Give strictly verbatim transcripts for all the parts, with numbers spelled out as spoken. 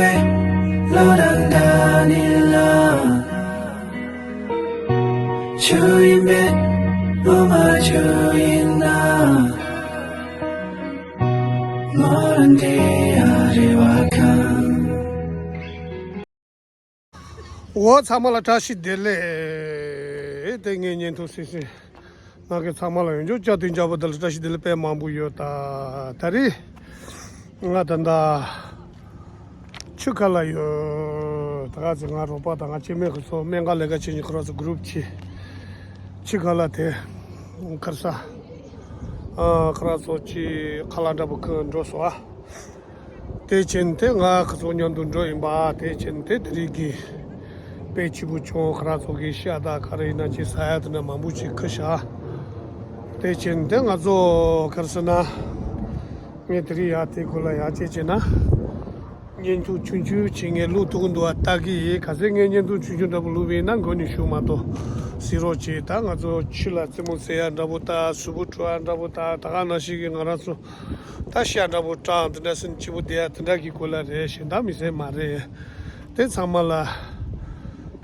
ལོ་དང་ཟླ་ནི་ལ། ཆུ་ཡིན་པས་ལོ་མ་ཆུ་ཡིན་ན། ལོ་རང་དེ་ཡ་རེ་བ་ཁང་། འོ་ཚང་མ་ལ་བཀྲ་ཤིས་བདེ་ལེགས། དེ་ངའི་བརྙན་ཐུང་སྲིད་སྲིད་ང་གི་ཚང་མ་ལ་ཡོང་རྒྱུ་བཅའ་དུས་འཇགས་པོ་དེ་ལ་བཀྲ་ཤིས་བདེ་ལེགས་དཔེ་མང་པོ་ཡོད། ད་ད་རེས་ང་ད་ལྟ་ཆུ་ཁ་ལ་ཡོད། ད་ག་ཚོད་ང་རོགས་པ་དང་ང་སྐྱེ་དམན་གི་ཚོ་སྨན་ཁང་ལས་ཀ་བྱེད་མཁན་ཁོ་རང་ཚོ་གུ་རུབ་བྱས་ཆུ་ཁ་ལ་དེ་ཁར་ས་ཁོ་རང་ཚོ་ཅི་ཁ་ལག་འདྲ་པོ་ཁུར་འགྲོ་སོང་ཨ། དེ་ཕྱིན་ཏེ་ང་ཁོ་ཚོ་མཉམ་དུ་འགྲོ་ཡིན་པ། དེ་ཕྱིན་ཏེ་དེ་རིང་གི་དཔེ་སྐྱིད་པོ་བྱུང་། ཁོ་རང་ཚོ་གི་ཤ་དང་ག་རེ་ཡིན་ན་ཅི་ཟ་ཡ་དེ་འདྲ་མང་པོ་ཅིག་ཁུར་བཞག་དེ་ཕྱིན་ཏེ་ང་ཚོ་ག་རེ་ཟེར་ན་ངས་དེ་རིང་ཡར་དེ་ཁོ་ལ་ཡར་བཅད་བྱས་ན་བརྙན་ཐུང་ཆུང་ཆུང་བྱེད་མཁན་བླུག་ཐུབ་ཀྱི་འདུག་བ། ལྟ་གི་ཡིན། ག་ཚད་ངས་བརྙན་ཐུང་ཆུང་ཆུང་འདྲ་པོ་བླུག་པ་ཡིན་ན་མགོ་ནས་ཞུ་མ་གཏོགས་གཟིགས་རོགས་བྱེད། ད་ང་ཚོ་ཆུ་ལ་རྩེད་མོ་རྩེ་ཡ་འདྲ་པོ་དང་གཟུགས་པོ་བཀྲུ་ཡ་འདྲ་པོ་དང་ད་ག་ནང་བཞིན་གྱི་ང་རང་ཚོ། ད་ཤ་འདྲ་པོ་སྐྲངས་དེ་འདྲ་སེམས་སྐྱིད་པོ་བསྡད་ཡ་དེ་འདྲ་གི་སྐོར་ལ་རེད། གཞན་དག་མི་ཟེར་མ་རེད། དེ་ཚང་མ་ལ་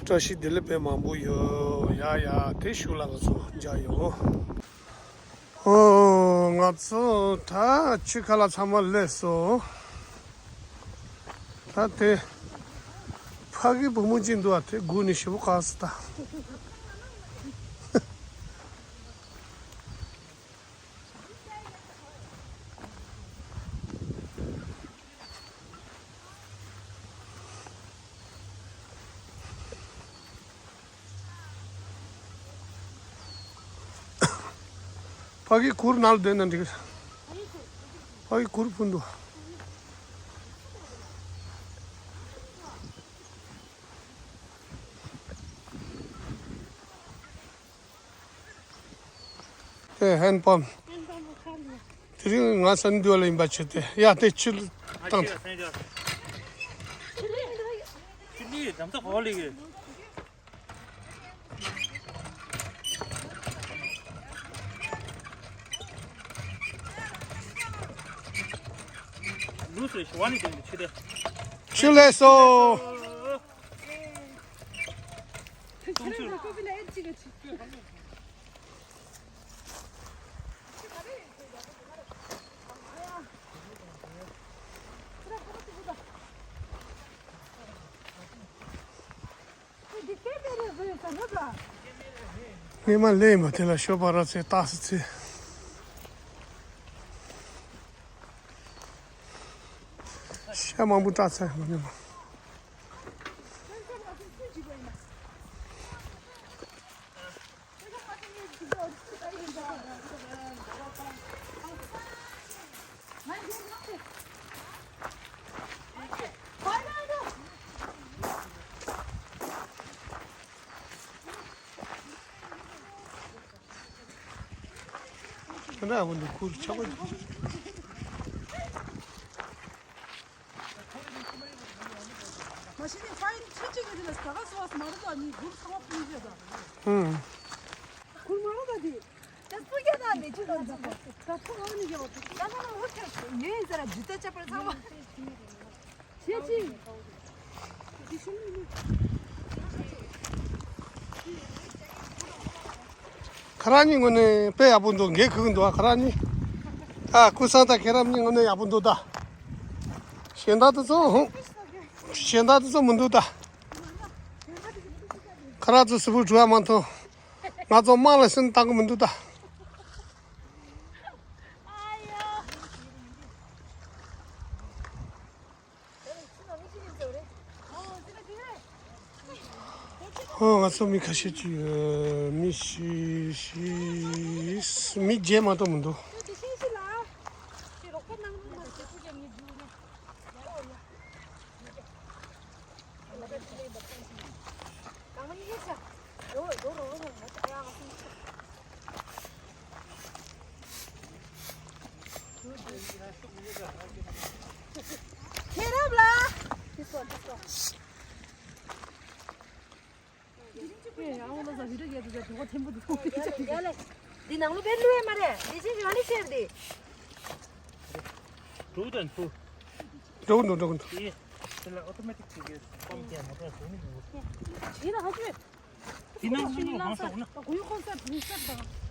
བཀྲ་ཤིས་བདེ་ལེགས་དཔེ་མང་པོ་ཡོད། ཡ་ཡ་དེ་ཤུགས་ལ་ང་ཚོ་མཇལ་ཡོང་། ཨོ་ང་ཚོ་ད་ཆུ་ཁ་ལ་ཚང་མ་སླེབས་སོང་། ད་དེ་ཕ་གི་བུ་མོ་གཅིག་འདུག་ཨ། དེ་སྒུག་ནས་ཞེ་པོ་དཀའ་སོང་ད། ཕ་གི་གུར་ནང་ལ་སྡོད་ན་འགྲིག་ཕ་གི་གུར་ཕུང་འདུག་ཨེ་ཧན་པམ། དེ་རིང་ང་སན་དུ་ལ་ཡིན་པ་བྱས་ཏེ་ཡ་དེ་ཆུ་བཏང་ཐལ། ཆུ་ལས་སོ། སྔས་མ་ལས་མ་དེ་ལ་ཤོ་པ་ར་ཚེ་རྟགས་སུ་ཚེ། ཤ་མང་པོ་བཀྲག་ཚར་མ་ཉོ། ཁྱོད་རང་འདི་ཁུར་ཆག་པ། མ་གཞི་ནས་ཕ་ཡུལ་ཆེ་ཆེ་གི་དེ་ལ་ད་ག་སོ་བ་སི་མ་རེད་ད། ནི་གུར་ཚང་མ་ཕུལ་རྒྱུ་ད། ཧུམ། གུར་མ་རེད་ད་དེ། ད་སུ་རྒྱ་ད་ནས་ཅི་ལ་ད་ད་ཐུག་ཨ་ནི་རྒྱ་བ་ད་ད་ན་ཧོ་ཁ་ཡོད་ཡིན་ཟེར་ར་ཇི་ལྟ་ཆ་པར་ཚང་མ། ཁྱེད་ཀྱིས། ཁ་ར་གཉིས་ངོ་ནས་དཔེ་ཡག་པོ་འདུག་འགན་ཁུར་གི་འདུག་ཁ་ར་གཉིས། ཨ་ཀུ་སང་དང་ཁེ་རབ་གཉིས་ངོ་ནས་ཡག་པོ་འདུག་ད། གཞན་དག་དེ་ཚོ་ཧུང་། གཞན་དག་དེ་ཚོ་མི་འདུག་ད། ཁ་ར་ཚོ་སུ་བུ་བྲུ་བ་མ་མཐོང་། ང་ཚོ་དམག་ལ་སེམས་བཏང་གི་མི་འདུག་ད། ཨོ་ང་ཚོ་མི་ཁ་ཤས་ཅིག་ཡོད། མི་བཞི་བཞི་མི་བརྒྱད་མ་གཏོགས་མི་འདུག་ཁྱེད་རབ་ལ། འདི་ནང་ལོ་བེར་ལུས་མ་རེད། འདི་ཅི་ཞིག་ཨ་ནི་ཤེར་འདི། འགྲོ་གི་འདུག་འགྲོ་གི་འདུག་ལ་ཨོ་ཏོ་མེ་ཏིག་བྱེད་ཀྱི་ཡོད། ཁོམ་གྱི་མོ་ཊ་ཟེར་ནི་ཡོད། ཁྱེད་ལ་ཧ་ཅོས། དེ་ནང་ཁོང་ཚོ་གང་ས་འོ་ན། གུ་ཡུ་ཁོང་ས་བུ་ས་དང་།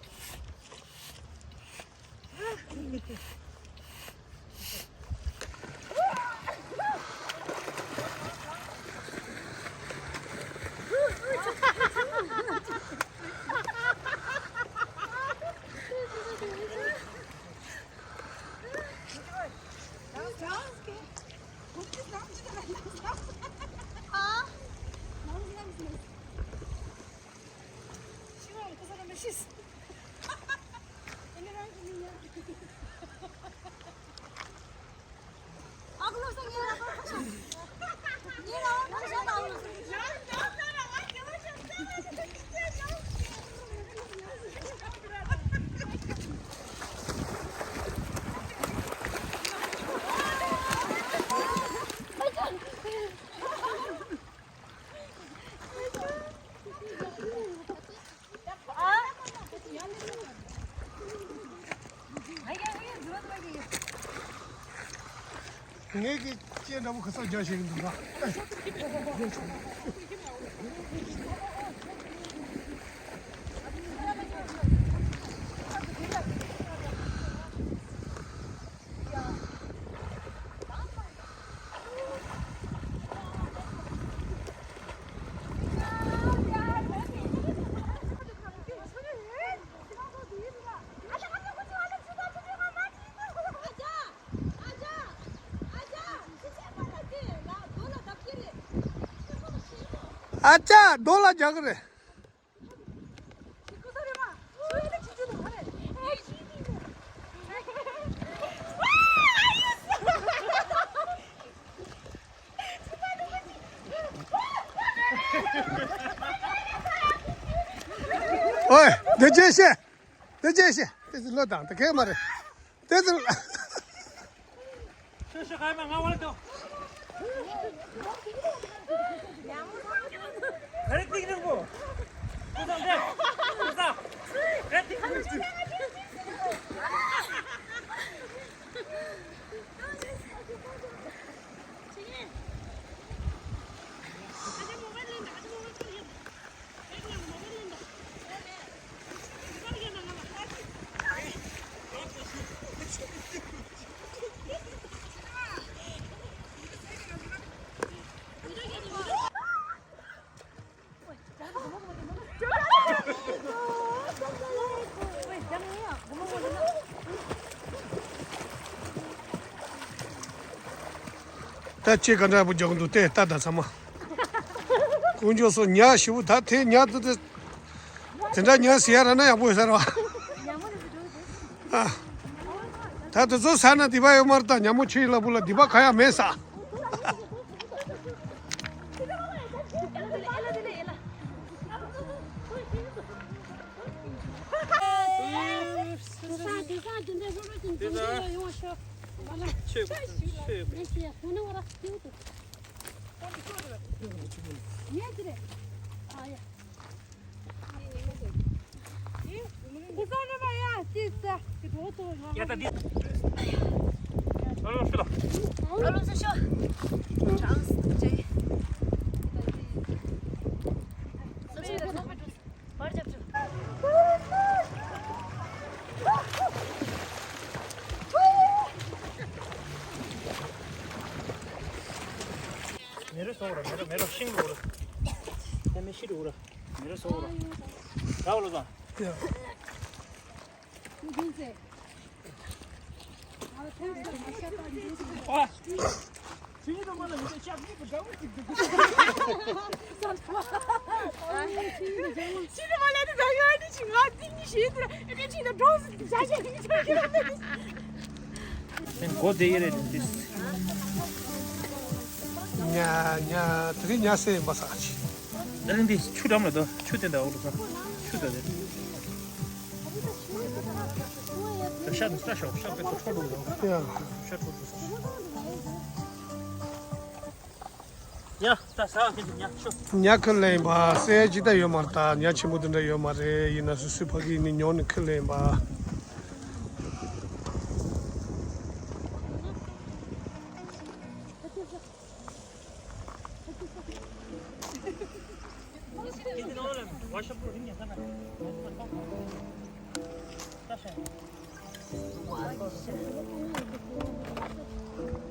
ངེད་ཀྱི་ལྕེ་འདྲ་པོ་ཁ་སང་རྒྱག་བྱེད་ཀྱི་འདུག་ད། ཨ་ཅག་རྡོ་ལ་རྒྱག་གི་རེད། ཨོའི། འདི་རྗེས་བཤད། འདི་རྗེས་བཤད། དེ་ཚོ་བློ་དང་དེ་གས་མ་རེད། དེ་ཚོ། ཤོ་ཤོ་ག་མ་ང་བར་དོ། ག་རེ་ཏིག་ནག་པོ། ཁོ་ཚང་དེ། ཁོ་ཚང་། ག་རེ་ཏིག་ནག་པོ། ད་ཅི་ག་འདྲ་པོ་རྒྱག་གི་འདུག་དེ་ལྟ་དང་ཚང་མ། དཀོན་མཆོག་གསུམ། ཉ་ཞིབ་པོ། ད་དེ་ཉ་དེ་དེ་དེ་འདྲ་ཉ་ཟེར་ཡ་ར་ན་ཡག་པོ་ཡོད་ས་རེད་བ། ཨ། ད་དེ་ཚོ་ཟ་ན་སྡིག་པ་ཡོད་མ་རེད། ད་ཉ་མོ་ཁྱེད་ལ་བུ་ལ་སྡིག་པ་ག་ཡང་མེད་ས། དེ་ཚོ་ཆོས་ཆོས། ཡ་ད་འདི། ཨ་ལོ་ཤི་ལ། ཨ་ལོ་ཤི་ཤོ། མེ་རོ་སོང་ར། མེ་རོ་མེ་རོ་ཤིང་རུ་ར། ད་མེ་ཤི་རུ་ར། མེ་རོ་སོང་ར། ད་བ་ལོ་ད། སྒོ་དེ་ཡེ་རེད་འདི། ཉ་ཉ་དེ་རིང་ཉ་སེ་ཡིན་པ་ས་ཆི། དེ་རིང་འདི་ཆུ་འགྲམ་ལ་འདུག་ཆུ་དེ་འདྲ་འོ་ལོ་ས། ཆུ་དེ་རེད། ཤ་ནི་ས་ཤོག་ཤ་པེ་ཏོ་ཁྲོ་ལུ་ལོ། ཡ། ཤ་ཁྲོ་ལུ་ས། ཡ་ད་ས་ཁེ་ཉ་ཤོ། ཉ་ཁུ་ལེན་པ་སེ་ཅི་ད་ཡོད་མ་རེད། ད་ཉ་ཆེན་པོ་དེ་འདྲ་ཡོད་མ་རེད། ཡིན་ན་སུ་སུ་ཕ་གི་ནི་ཉོ་ནི་ཁུ་ལེན་པ།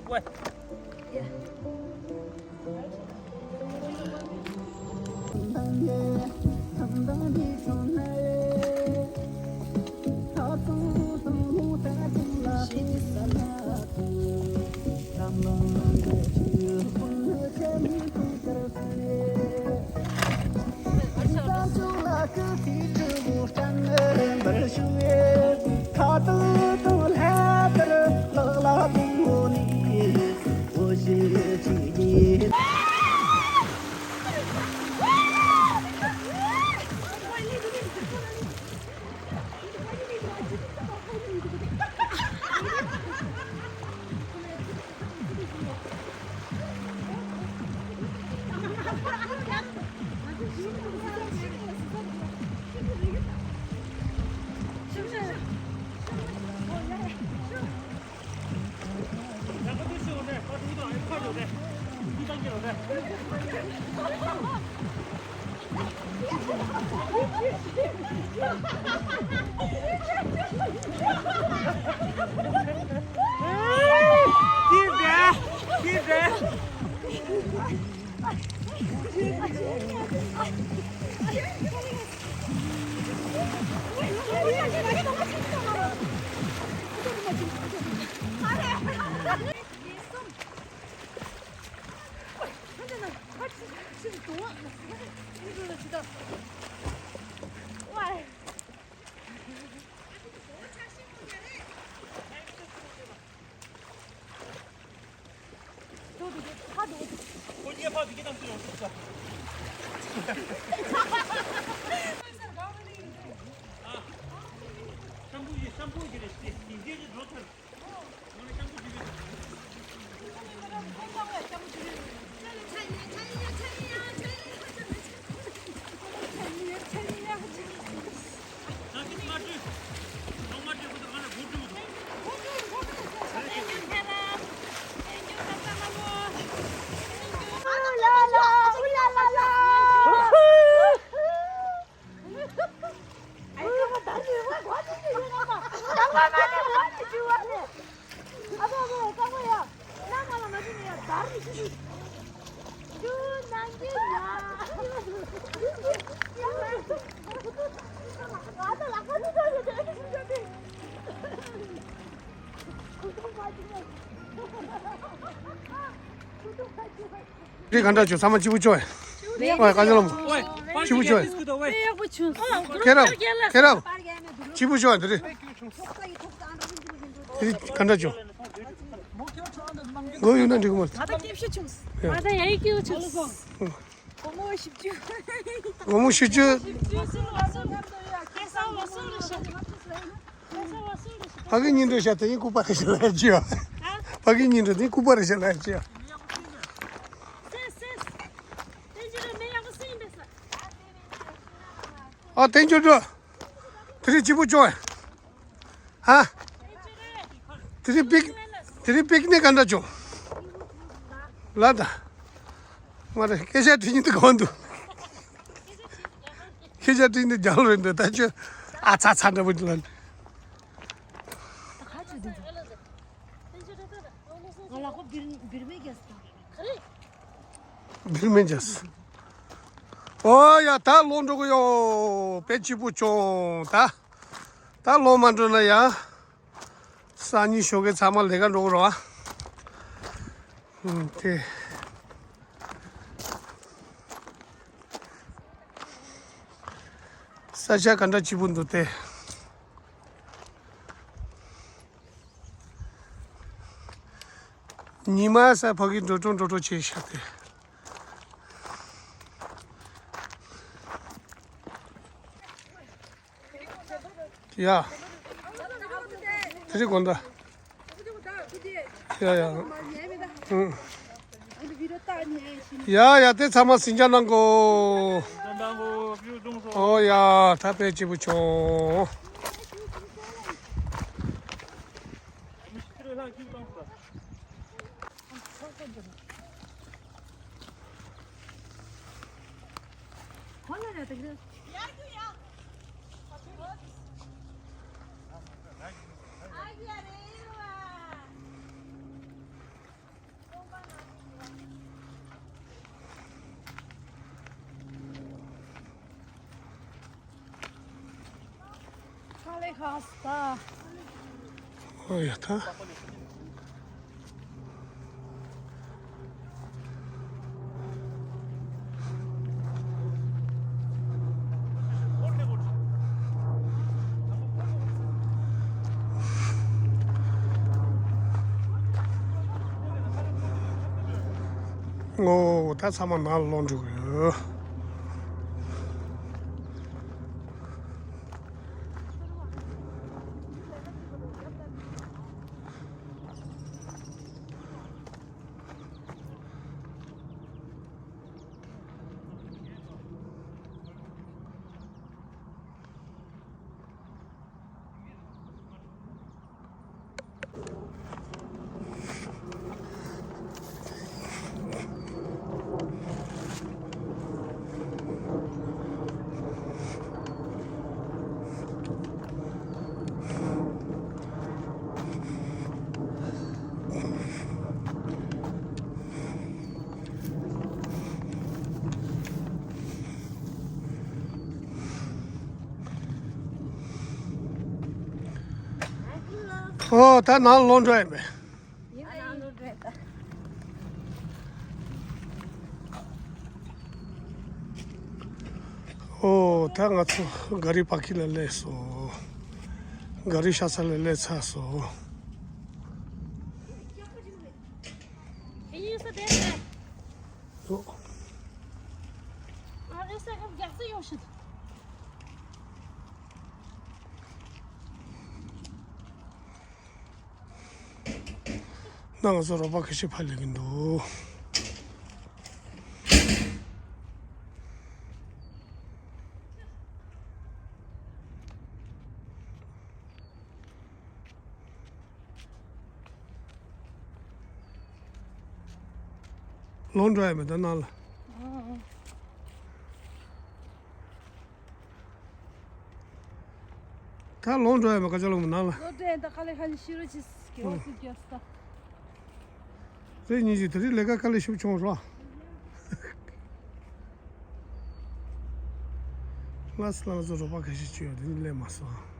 喂。དེ་ག་འདྲ་བྱུང་། ཚང་མ་སྐྱིད་པོ་བྱུང་། ཨོ་ཡ། བཀའ་ཆེན་ལམ། སྐྱིད་པོ་བྱུང་། ཡག་པོ་བྱུང་། ཁྱེད་རང་། ཁྱེད་རང་། སྐྱིད་པོ་བྱུང་། དེ་རིང་དེ་རིང་ག་འདྲ་བྱུང་། མགོ་གཡུག་ན་འགྲིག་གི་མ་རེད། ད་ལྟ་སྐྱིད་ཤོས་བྱུང་། ཡ། ད་ཡ་ཡི་སྐྱིད་པོ་བྱུང་། སྒོར་མོ་བཞི་བཅུ། སྒོར་མོ་བཞི་བཅུ། བཞི་བཅུ་ཟེར་བ་སུ་རེད་ཤག་ཁ་སང་བ་སུ་རེད་ཤག་ཕ་གི་ཉིན་འགྲོ་ཤག་དེ་ཡིན་ལྐུགས་པ་རེད་ཤག་ལབ་ཡ་ཅི་ཡ། ཕ་གི་ཉིན་འགྲོ་དེ་ཡིན་ལྐུགས་པ་རེད་ཤག་ལབ་ཡ་ཅི་ཡ། སེ་སེ། དེ་ཅི་རེད། མི་ཡག་པོ་སུ་ཡིན་པས་ས། ཨ་དེ་ཅི་འགྲོ། དེ་རིང་སྐྱིད་པོ་བྱུང་། ཧ། དེ་རིང་པིག་དེ་རིང་པིག་ནི་ག་འདྲ་བྱུང་། ལ་ད། མ་རེད། སྐད་ཆ་དྲི་ཉིན་དུ་གང་འདུག་སྐད་ཆ་དྲི་ཉིན་དུ་རྒྱང་རིང་འདུག་ད་ཁྱོད་ཨ་ཚ་ཚ་འདྲ་པོ་འདུག་ལ། ང་ལག་པ་འབིར་འབིར་མེད་རྒྱག་སོང་། འབིར་མེད་རྒྱག་སོང་། ཨོ་ཡ། ད་ལོག་འགྲོ་གི་ཡོད། དཔེ་སྐྱིད་པོ་བྱུང་། ད་ད་ལོག་མ་འགྲོ་ན་ཡ། སང་ཉིན་ཞོགས་ཀས་ཚང་མ་ལས་ཀ་འགྲོ་གི་རེད་བ། ཨུམ། དེ། ས་ཆ་ག་འདྲ་སྐྱིད་པོ་འདུག་སྟེ། ཉི་མ་ས་ཕ་གི་འགྲོ་གྲོན་འགྲོ་གྲོན་བྱས་ཤག་སྟེ། ཡ། དེ་རིང་དགོང་དག་ཡ་ཡ། ཨུ། ཡ་ཡ། དེ་ཚང་མ་ཟིང་ཆ་གནང་གོ། ཨོ་ཡ། ད་དཔེ་སྐྱིད་པོ་བྱུང་། ཁོ་ལ་ ཨོ་ཡ་ད། ཨོ་ད་ཚང་མ་ནང་ལ་ལོག་འགྲོ་གི་ཡོད། ཨོ་ད་ནང་ལོག་འགྲོ་ཡིན་པས། ཡིན་ན་ནང་ལོག་འགྲོ་ཡིན་ད། ཨོ་ད་ང་ཚོ་ག་རི་པར་ཀིང་ལ་སླེབས་སོང་། ག་རི་ཤ་ཚ་ལ་སླེབས་ཚར་སོང་། ཨོ། ན་ང་ཚོ་རོགས་པ་ཁ་ཤས་ཕར་སླེབས་ཀྱི་འདུག། ལོག་འགྲོ་ཡ་མེད་ད་ནང་ལ། ད་ལོག་འགྲོ་ཡ་མེད་ཀ་ཅོ་ལོ་མོ་ནང་ལ། ལོག་འགྲོ་ཡ་ད་ཁ་ལེ་ཁ་ལེ་ཤི་རོ་ཅིས་གི་འོ་སི་རྒྱ་སྟ། རེ་གཉིས་ཀྱི་དེ་རིང་ལས་ཀ་དཀའ་ལས་ཞིག་བྱུང་རོགས། ལགས་སོ་ལགས་སོ། རོགས་པ་ཁ་ཤས་བྱོས་ཡོད་དེ་ནི་ལས་མ་སོང་།